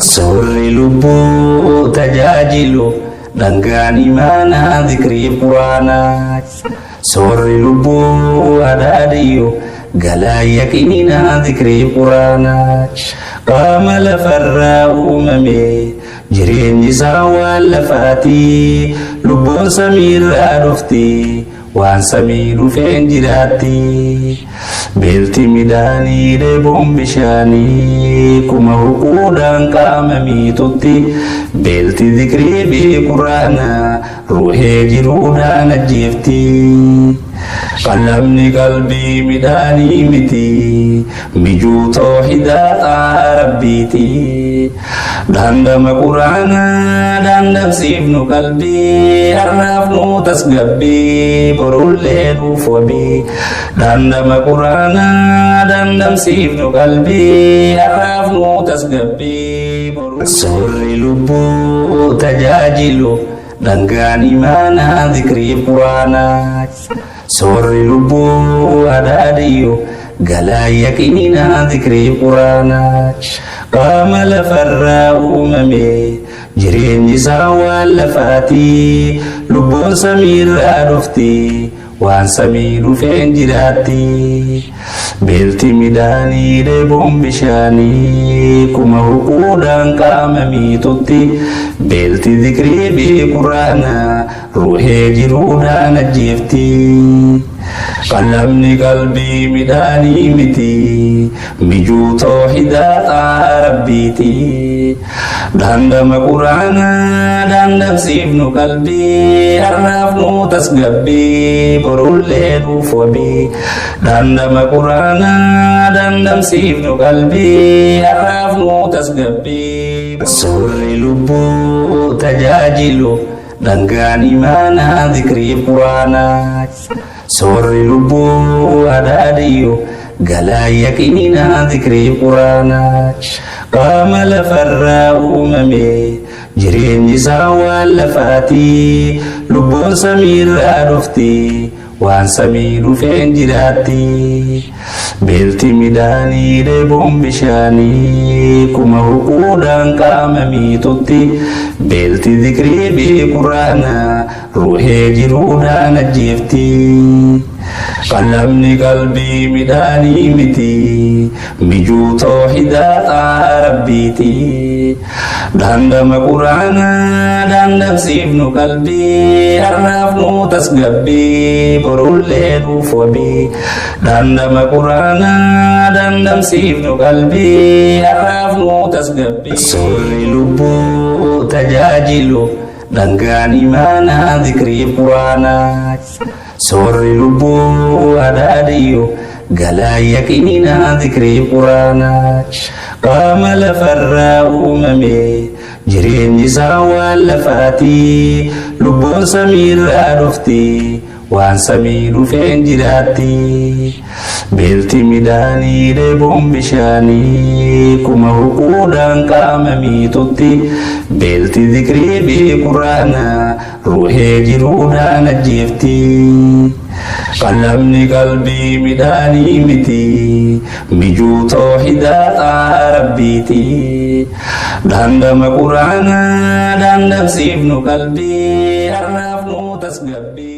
Soorri lubbuu tajaajilu dhangaan imaanaa zikrii quraanaa. Soorri lubbuu adaadiyyu galaa yaqiinaa zikrii quraanaa. Qaama lafarraa uumame jireenyi isaa waan lafaati lubbuun samiirraa dhufti waan samii dhufeen jiraatti. Beelti midhaanii dheebuun bishaanii kuma huquudhaan qaama miitutti beelti zikrii fi quraanaa ruuhee jiruudhaan ajjeefti. Qalamni qalbii midhaanii miti mijuu toohidaa xaa rabbiiti. Dhandhama quraanaa dhandhamsiifnu qalbii har'aaf nu tasgabbii borullee nuuf wabii. Dhandhama quraanaa dhandhamsiifnu qalbii har'aaf nu tasgabbii. Soorri lubbuu tajaajilu dhangaan imaanaa zikrii quraanaa. Soorri lubbuu adaadiyyu galaa yaqiinaa zikrii quraanaa. Qaama lafarraa uumame jireenyi isaa waan lafaati lubbuun samiirraa dhufti waan samii dhufeen jiraatti. Beelti midhaanii dheebuun bishaanii kuma huquudhaan qaama miitutti beelti zikrii fi quraanaa ruuhee jiruudhaan ajjeefti. Qalamni qalbii midhaanii miti mijuu toohidaa xaa rabbiiti. Dhandhama quraanaa dhandhamsiifnu qalbii har'aaf nu tasgabbii borullee nuuf wabii. Dhandhama quraanaa dhandhamsiifnu qalbii har'aaf nu tasgabbii. Soorri lubbuu tajaajilu dhangaan imaanaa zikrii quraanaa. Soorri lubbuu adaadiyyu galaa yaqiinaa zikrii quraanaa. Qaama lafarraa uumame jireenyi isaa waan lafaati lubbuun samiirraa dhufti waan samii dhufeen jiraatti. Beelti midhaanii dheebuun bishaanii kuma huquudhaan qaama miitutti beelti zikrii fi quraanaa ruuhee jiruudhaan ajjeefti. Qalamni qalbii midhaanii miti mijuu toohidaa xaa rabbiiti. Dhandhama quraanaa dhandhamsiifnu qalbii har'aaf nu tasgabbii borullee nuuf wabii. Dhandhama quraanaa dhandhamsiifnu qalbii har'aaf nu tasgabbii. Soorri lubbuu tajaajilu dhangaan imaanaa zikrii quraanaa. Soorri lubbuu adaadiyyu galaa yaqiinaa zikrii quraanaa. Qaama lafarraa uumame jireenyi isaa waan lafaati lubbuun samiirraa dhufti waan samii dhufeen jiraatti. Beelti midhaanii dheebuun bishaanii kuma huquudhaan qaama miitutti beelti zikrii fi quraanaa ruuhee jiruudhaan ajjeefti. Qalamni qalbii midhaanii miti mijuu toohidaa xaa rabbiiti. Dhandhama quraanaa dhandhamsiifnu qalbii har'aaf nu tasgabbii.